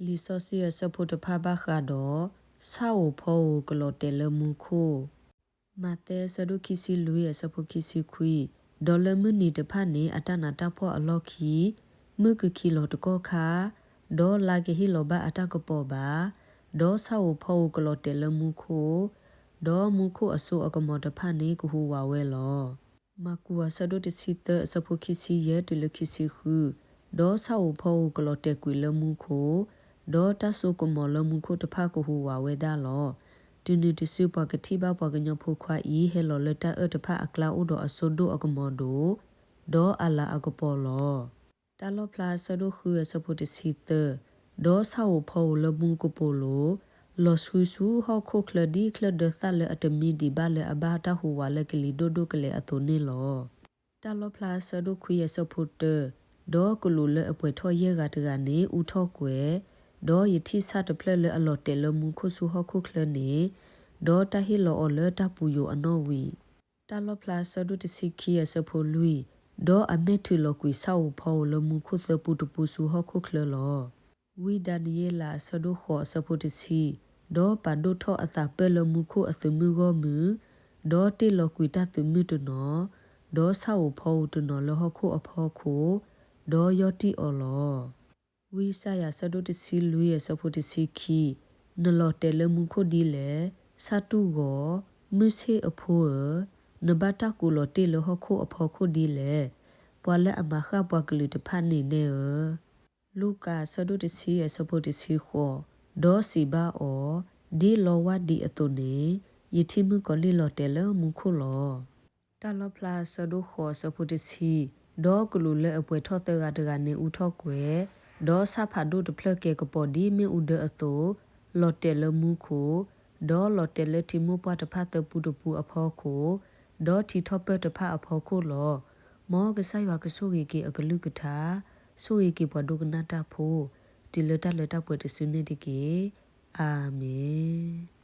လံာ်စီဆှံအဆၢဖိတဖၣ်ဘၣ်ဃးဒီး ဆၣ်ဧိၤဖီဧိၤကလီၤတဲာ်လၢမူခိၣ်. မးသဲအဆၢဒိၣ်ခံဆံလွံၢ်အဆၢဖိခံဆံခွံ, ဒီးလၢမုၢ်နံၤတဖၣ်န့ၣ် အတၢ်နးတၢ်ဖှီၣ်အလီၢ်ခံ, မုၢ်ကခံးလီၤတကီၢ်ခါ, ဒီးလါကဟ့ၣ်လီၤဘၣ်အတၢ်ကပီၤဘၣ်, ဒီးဆၣ်ဧိၤဖီဧိၤကလီၤတဲာ်လၢမူခိၣ်, ဒီးမူခိၣ်အစိအကမီၤတဖၣ်န့ၣ်ကဟူးဝးဝဲလီၤ. မၢ်ကူးအဆၢဒိၣ်တဆံသၢအဆၢဖိခံဆံယဲၢ်တုၤလၢခံဆံဃု, ဒီးဆၣ်ဧိၤဖီဧိၤကလီၤတဲာ်ကွံာ်လၢမူခိၣ်, ဒီးတၢ်စိကမီၤလၢမူခိၣ်တဖၣ်ကဟူးဝးဝဲဒၣ်လီၤ. တုၤနုၤတစုပှၤကထံၣ်ဘၣ်ပှၤကညီဖိခွါအံၤဟဲလီၤလၢတၢ်အၢၣ်တဖၣ်အကျါအိၣ်ဒီးအစိဒိၣ်အကမီၤဒိၣ်, ဒီးအလၤအကပီၤလီၤ. တၢ်လီၣ်ဖျါအဆၢဒိၣ်ဃုအဆၢဖိတဆံသၢ, ဒီးဆၣ်ဧိၤဖီဧိၤလၢမူကပိာ်လိၤ, လီၤဆှုဆူဟီၣ်ခိၣ်ချၢဒ်ချၢၣ်ဒၢသၣ်လၢအတမံဒံးဘၣ်လၢအဘၣ်တၢ်ဟူးဝးလၢကလံၤဒိၣ်ဒိၣ်ကလဲာ်အသိးန့ၣ်လီၤ. တၢ်လီၣ်ဖျါအဆၢဒိၣ်ခွံအဆၢဖိတၢ, ဒီးကလူးလၢအပှဲၤထီၣ်ယဲၢ်ဂၤတဂၤန့ၣ်အူထီၣ်ကွဲၤ, ဒီးယထံၣ်ဆၣ်တဖျၢၣ်လၢအလီၤတဲာ်လၢမူခိၣ်ဆူဟီၣ်ခိၣ်ချၢန့ၣ်, ဒီးတၢ်ဟ့ၣ်လီၤအီၤလၢတၢ်ပူၤယိာ်အနီၣ်ဝံာ်. တၢ်လီၣ်ဖျါအဆၢဒိၣ်တဆံခံအဆၢဖိလွံၢ်, ဒီးအမဲာ်ထုးလီၤကွံာ်ဆၣ်ဧိၤဖီဧိၤလၢမူခိၣ်သၢပူတပူဆူဟီၣ်ခိၣ်ချၢလီၤ. ဝံဒၤနံးယ့လးအဆၢဒိၣ်ဃိးအဆၢဖိတဆံ, ဒီးပာ်ဒိၣ်ထီၣ်အသးပၢၢ်လၢမူခိၣ်အသုးမုၢ်ဂီၢ်မုၢ်, ဒီးတ့ၢ်လီၤကွံာ်တၢ်သုးမုၢ်တနီၤ, ဒီးဆၣ်ဧိၤဖီဧိၤတနီၤလၢဟီၣ်ခိၣ်အဖီခိၣ်, ဒီးယီၢ်တံၢ်အီၤလီၤ. ဝံယၡါယၤအဆၢဒိၣ်တဆံလွံၢ်အဆၢဖိတဆံခံ, နလီၤတဲာ်လၢမူခိၣ်ဒ်လဲၣ်, ဆၣ်တူၢ်ဂီၤ, မုၢ်ဆ့ၣ်အဖိဧၢ, နဘၣ်တၢ်ကူးလီၤတ့ၢ်လၢဟီၣ်ခိၣ်အဖီခိၣ်ဒ်လဲၣ်, ပှၤလၢအမၤဃၣ်ပှၤကလုာ်တဖၣ်န့ၣ်နဲဧၢ. လူၤကၣ်အဆၢဒိၣ်တဆံအဆၢဖိတဆံဃိး, ဒီးစံးဘၣ်အီၤ, ဒ်လီဝါဒံးအသိးန့ၣ်, ယထံၣ်မုၣ်ကီၤလံၢ်လီၤတဲာ်လၢမူခိၣ်လီၤ. တၢ်လီၣ်ဖျါအဆၢဒိၣ်ဃိးအဆၢဖိတဆံ, ဒီးကလူးလၢအပှဲၤထီၣ်သၢဂၤတဂၤန့ၣ်အူထီၣ်ကွဲၤ, ဒီးဆၣ်ဖးဒိၣ်တဖျၢၣ်ကဲကပီၤဒ်မ့ၣ်အူဒၢအသိး, လီၤတဲာ်လၢမူခိၣ်, ဒီးလီၤတဲာ်လၢထံမိၢ်ပှၢ်တဖၣ်သၢပူတပူအဖီခိၣ်, ဒီးထံထီၣ်ပၢၢ်တဖၣ်အဖီခိၣ်လီၤ. မ်ကစၢ်ယွၤကဆိၣ်ဂ့ၤက့ၤအကလုၢ်ကထါ, ဆိၣ်ဂ့ၤက့ၤပှၤဒိကနၣ်တၢ်ဖိ, တုၤလၢတၢ်လၢတၢ်ပှဲၤတစုန့ၣ်တက့ၢ်. အၤမ့ၣ်.